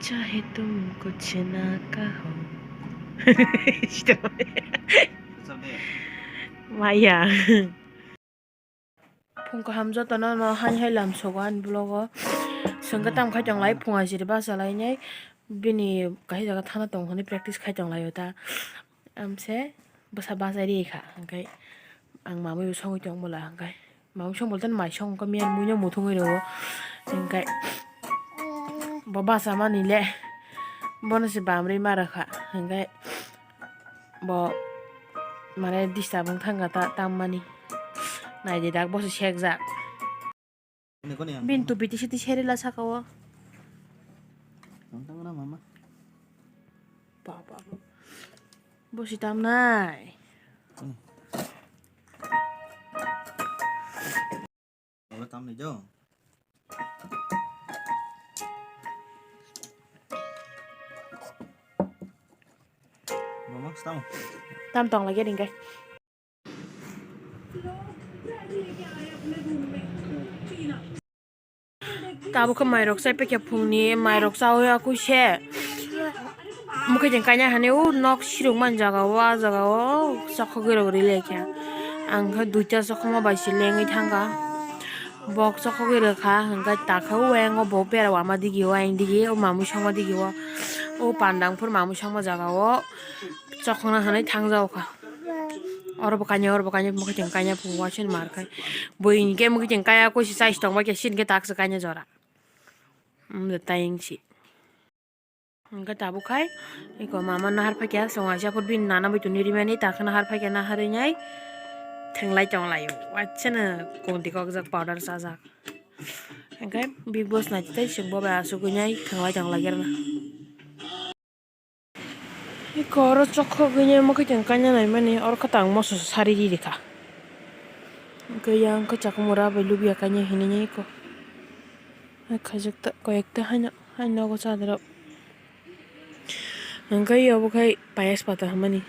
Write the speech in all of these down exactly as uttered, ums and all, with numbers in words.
चाहे तुम कुछ ना कहो। Maya. Phung kaham jotono no hani hai lam sogo ani vlog o. Sengke tam khai tong lai phung ajiri basa lai nai. Bini kaisa jaga thana tong hwnwi practice khai tong lai o ta. Amse bwsa bachai ri kha, hwnkhe ang mamwi bo songwi tong bwla, hwnkhe mamwi song bwla tei mai song wngkha, miyan muino muthungwi rwo, hwnkhe bo bachamani le bono se bamrwi ma rwkha, hwnkhe bo mane disturb wng thangkha ta, tammani naidi dak boso sekjak. Bini tupi tisi tisi rila saka o. Tang tang na mama. Baba. Bosi tamnai. Hmm. Olo tamni jo. Mama, tam. Tam tong lagi ringkai. Tabuk khe mairok chai paikha phungni, mairok chaui akui se. Mokhe jeng kanya hani o nok sirok man jaga o, a jaga o chokhogwi rok ri laikha. Ang khe duita chokhoma bai se lengwi thangkha. Bok chokhogwi rwkha, hwnkhe takhe o ayang o bo bera wama digi o, ayang digi o mamui songma digi o. O pandang phuru mamui songma jaga o chokhona hwnwi thangjago kha. Oro bo kanya, oro bo kanya, mokhe jeng kanya phungo waisano mar khai. Bui hinkhe mokhe jeng kaya koi se chais tongbai khe sini khe tak se kanya jora. Umda tayeng si. Hingke tabuk khai, eko mama nahar phaikya, chwng aisa phur bini nana bai tuni rimani, takhe nahar phaikya, nahar rinai thenglai tonglaio. Waisano kongti kokjak powder chajak. Hingke Big Boss naitwi tei chwng bo bai asugwi nai thenglai tonglaikhe rwna. Eko oro chokhogwi nai mokhe tong kaina naimani, oro khe tang moso sari ri rikha. Hingke yang khe chakhumura bai lubya kainwi hinwi eko. Hai khajak ta, koyek ta haino, hai nogo chadrao. Hingke obo khai payas pata hinmani.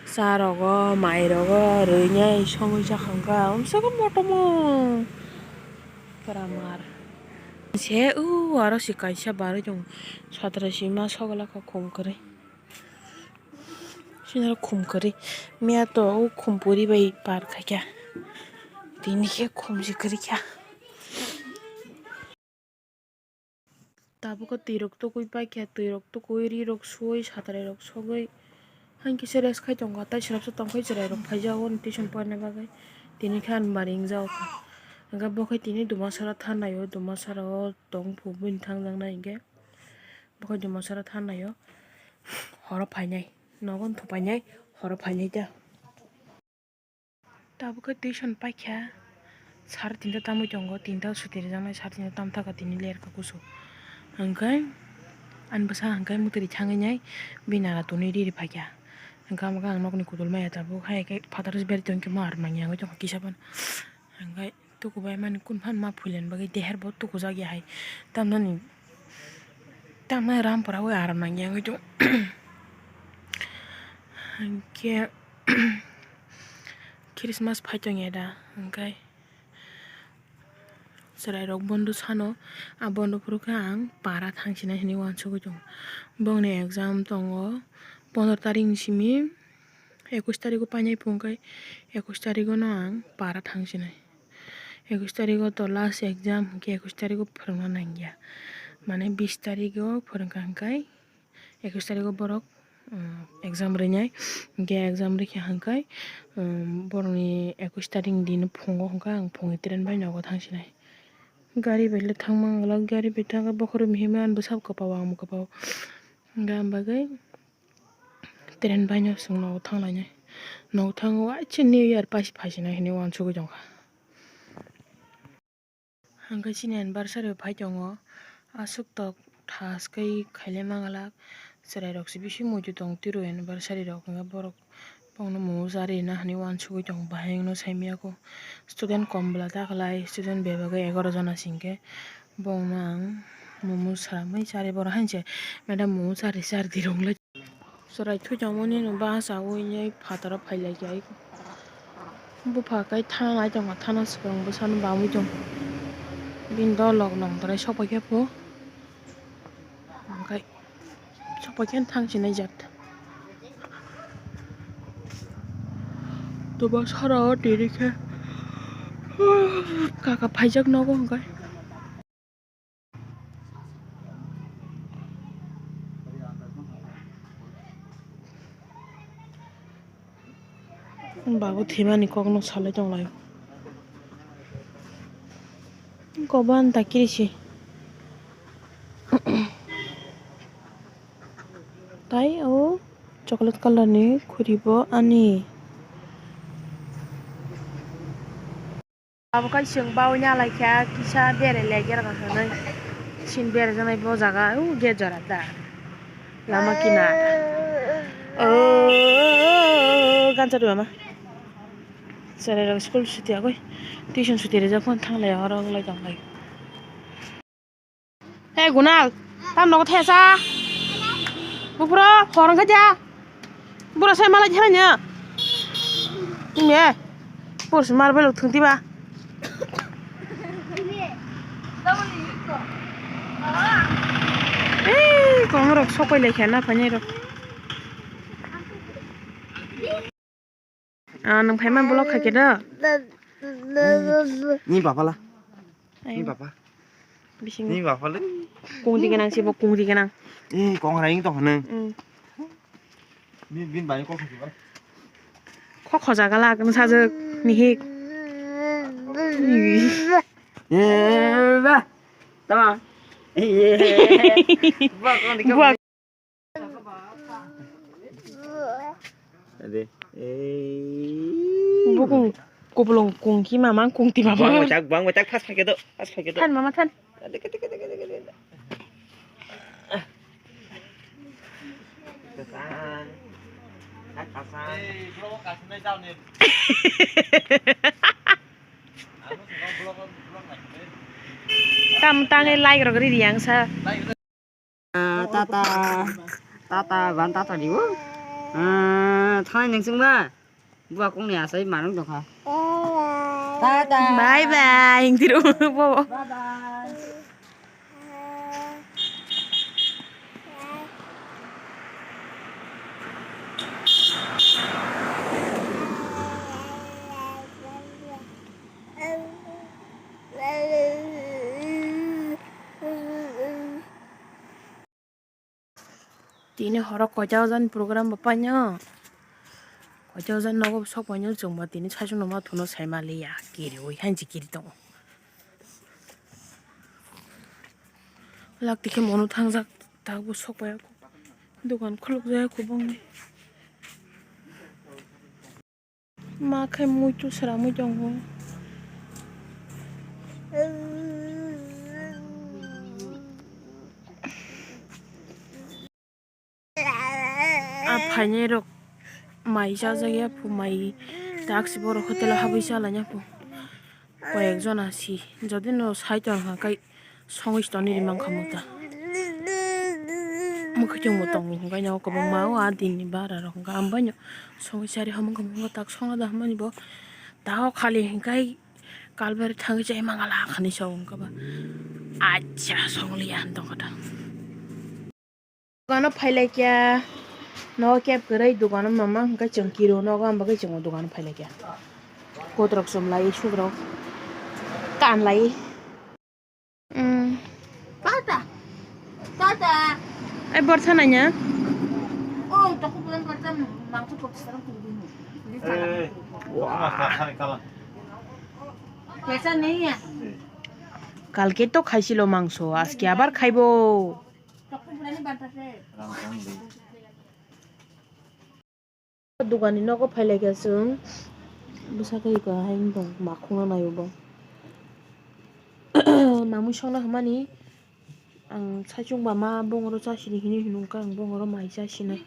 Cha rogo, mai rogo, rwi nai songwi cha kha hingke, omsoko motomo. Pura mar. Se, o, aro se kaisa barwi tongo. Satra sima sogwlakha khum kwrwi. Sinaro khum kwrwi. Miya to o khum puri bai par khaikha. Tini khe khum se kwrwi kha. Tabukhe twi rok tukui paikha, twi rok tukui, ri rok suui, satrai rok sogwi, hankhe se rest khai tongo, tei swrapsa tongkhai chwrai rok phaijago tuition porna bagwi, tini khe ani bari wngjago kha. Hwnkhe bo khe tini Dumasara thanai o, Dumasara o tong phu bini thangjaknai hinkhe, bo khe Dumasara thanai o, horo phainai, nogo wngthu painai, horo phainai ta. Tabukhe tuition paikha, sar tinta tamwi tongo, tinta suti rijaknai, sar tinta tamthaka tini lerka kusu. Hwnkhe ani bwsa hwnkhe mwtwiri thangwi nai bini nana tonwi riri phaikha. Hwnkhe ang nokni kudul maya tabuk hai khe phataro se beri tongkhe ma aro nangya wngwi tongkha kisa phano. Hwnkhe tukubai mani kunphano ma phuilani bagwi deher bo tukujak ya hai. Tamnani, tamnai rampura bai aro nangya wngwi tong. Hwnkhe Christmas phai tongya da, hwnkhe chwrairok bondo sano, a bondo phuru khe ang para thangsinai hinwi uansugwi tongo. Bongni exam tongo pondro tarikni simi, ekush tarigo painai phung khe, ekush tarigono ang para thangsinai. Ekush tarigo to last exam, hwnkhe ekush tarigo phwrwngna nangya, mane bis tarigo phwrwngkha hwnkhe, ekush tarigo borok, um, exam rinai, hwnkhe exam rikha hwnkhe, um, borokni ekush tarik ni dino phungo hwnkhe ang phungni train bai nogo thangsinai. Gari bai le thangma wngla, gari bai thangkhe bokhorok mihimwi ani bwsabo kwpao, ang bo kwpao. Hwnkhe ang bagwi train bai no chwng nogo thanglainai. Nogo thangwi waisa New Year paisi phaisinai hinwi uansugwi tongkha. Hwnkhe chini anniversary bo phai tongo, aswk tok thas khe khailai manglak, chwrairok se bishi muitu tong tiro anniversary rok, hwnkhe borok bongno mumu charina hinwi uansugwi tongo, bahai wngno saimanya kho. Student kom bwla ta khlai, student bebak egaroh jona se hwnkhe bongno ang mumu swlamwi chari, borok haino se madam mumu chari chari di rwng lai. Chwrai thwi tongmani no bachaui nai phataro phailaikha. Bupha khe thana nai tongkha, thana swkang bwsano bamwi tong. Bini dolok nongdrai sokpaikha pho. Hwnkhe Poikhe thang sinai jat. Tobo sara o tiri khe kaka phaijak nogo hwnkhe. Babu thwimani kokno salai tonglaio. Kobo ani ta kirisi. Tai o chocolate colour ni khuri bo ani. Abo khe chwng baui nalai kha kisa berai lai gerang hinwi. Chini berai jaknai bo jaga o gate jora da. Lama kinar. O gancha rw ama. Cherai rok school suti agoi. Tuition suti rijak phano thanglai oro wng lai tong lai. Hey Gunal, tam nogo thesa. Bupro, khorang khaja. Bura sai malai thela nya. Nge. Purs mar belo thung tiba. Ei, kong rok sokoi lai kha na phai nai rok. Ah, nwng phaima block kha khe do. Ni bapala. Ni bapa. Bisingo. Ni bapala. Kungri gwnang se bo kungri gwnang. Eh, kong rai tong hwnwi. Mm. Ni bin bai kok kha khe ba. Kok khoja gala kung sajak ni hik. Eh, ba. Tama. Eh. Buak. Ade. Eh. Bukung kupulung kung ki mama kung ti baba. Bang tak, bang tak, pas pakai tu, pas pakai tu. Than mama than. Ade, ade, ade, ade, ade. Kasan. Kasan. Tam tang e like rok ri yang sa. Ah, tata. Tata, ban tata di, o. Ah, thai neng sung ba. Bua kong ni asai manung dong kha. Tata. Bye bye. Hing tiro, bo. Bye bye. Tini horo koita ojani program bo paino. Koita ojani nogo sok paino chwngbo tini saichung no ma thuno sai maliya. Kiri oi hanchi kiri tongo. Lak tikhe mono thangjak tak bo sok paiya. Dogan khuluk jaya kubangni. Ma khe muitu sramwi tongo. A phainai rok mai chajak ya phu, mai taksi borok hotel o habwi chalai ya phu. Koyek jona si, jodi no sai tong kha kai songwi si toni ri mankha muta. Mwkhwtwng bo tongo hwnkhe no kwbangma o a din ni bara rok hwnkhe ang bai no songwi chari ha mankha muta tak songna da hwnmani bo ta o khali hwnkhe kalbari thangwi chai mangala khani sa o hwnkhe ba acha songliya hwn tong kha ta. Dogano phailaikya, nogo keb kwrwi dogano mama hwnkhe chwng kiro nogo, ang bagwi chwng o dogano phailaikya. Kotrok chumlai, sukrok kanlai. Mm. Tata. Tata. Ai borsa nanya. Oh, taku bulan kerja mangkuk kok sekarang tunggu dulu. Pesa nehi hai. Kalke to khaisilo mangso, aske abar khaibo. Dogani nogo phailaikha chwng bwsakhe eko hai wngtong makhungna naio bo. Mamwi songna hwnmani ang saichung ba ma bongoro chasidi hinwi hinwi wngkha ang bongoro mai chasinai.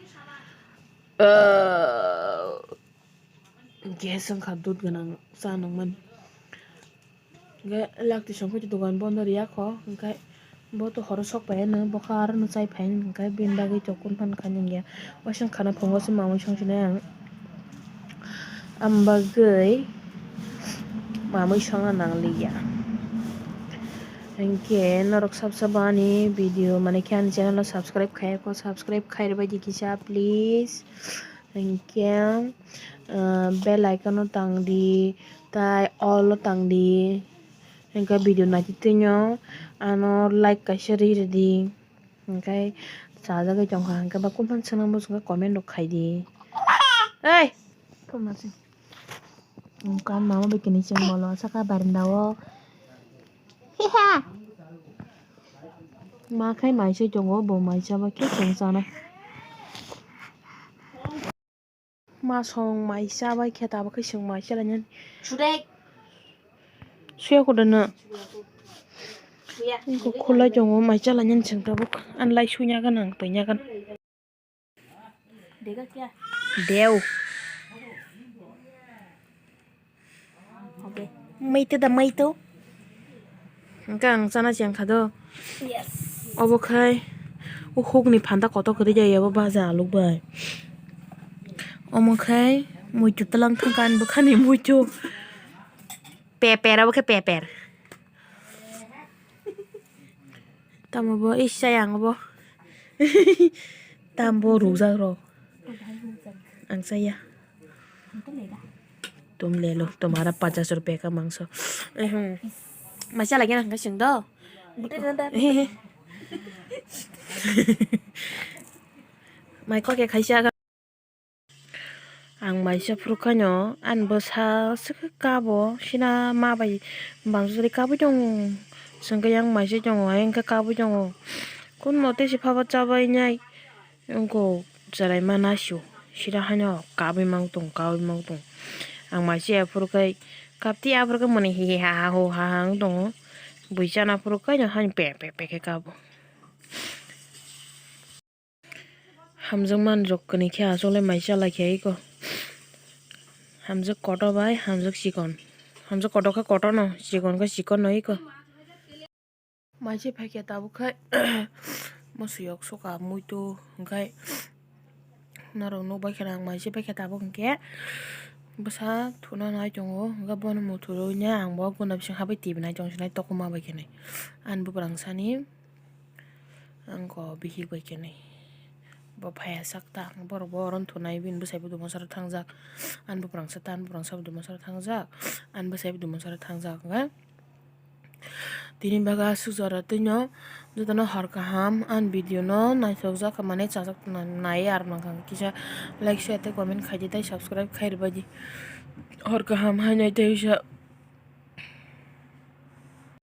Gas wngkha dud gwnang cha nangmani. Hwnkhe lakti songkhe dogan bondo riya kho, hwnkhe bo to horo sok pai no, bokha aro no chai phai no, hwnkhe bini bagwi to kun phan kha nangya. Waisang khana phungo se mamwi song sinai ang, am bagwi mamwi songna nangliya. Hinkhe norok sab sabo ani video mane khe ani channel o subscribe khayako, subscribe khairwbaidi kisa please. Hinkhe, ah, bell icon o tangdi, tai all o tangdi. Hinkhe video naitwi twino ano like kaisa ri rwdi. Hinkhe chajagwi tongkha, hinkhe ba comment swnang bwswk comment rok khaidi. Ei! Comment se. Hinkhe mama bai kini chwng molo saka barenda o. Ma khai mai se tongo, bo mai chaba khe chwng chanai. Ma song mai chabai khe tabuk khe chwng mai chalainani. Sudek. Suya kodo no. Suya. Ingko khulai tongo, mai chalainani chwng tabuk. An lai sunya gana, twinya gana. Dega kya? Deu. Okay. Maito da maito. Hwnkhe ang chana chengkha do. Yes. Obo khai o hukni phanda kotor kwrwi jaya bo baja aluk bai. Omo khai muitu twlang thangkha ani bwkhani muitu. Peper, obo khe peper. Tamo bo, ish, chaya ang bo. Tam bo rukjak rok. Ang chaya. Tum le lo, tumhara pachas rupiya ka mangso. Ehum. Maisa lagi na hwnkhe chwng do. Mai kok ya khaisa. Ang maisa phuru khaino ani bwsa swkhe kabo, sina ma bai bangsa jora kabui tongo. Chwng khe yang maisa tongo, ayang khe kabui tongo. Kun mote se phaba chabai nai wngkuk chwraima nasio. Sida haino kabui mang tong, kabui mang tong. Ang maisa ya phuru khai kapti aphuru khe mwnwi hi hi ha ha hu ha ha wng tongo. Bui chana phuru khaino haino pe pe pe khe kabo. Hamjakmani rok kwnwi khe aswk le mai chala khe iko. Hamjak kotor bai hamjak chikon. Hamjak kotor khe kotor no, chikon khe chikon no iko. Mai se phaikhe tabuk khai mwswi yok soka muitu hwnkhe norok nukbai kheno ang mai se phaikhe tabuk hwnkhe bwsa thuna nai tongo hwnkhe bono muthurwi ang bo guna bising habai T V nai tong sinai tokma bai khenai ani buprang sani. Angko bihik bai khenwi bo phaiya sak ta, borok bo oro thunai bini bwsai bo dumo sara thangjak. Ani buprang sa ta, ani buprang sa bo dumo sara thangjak, ani bwsai bo dumo sara thangjak hwnkhe. Tini bagwi aswk jora twino jotono hor kaham ani video no naithokjak mane chajak nai aro nang kisa like share tei comment khaidi tei subscribe khairwbaidi hor kaham haino tei kisa.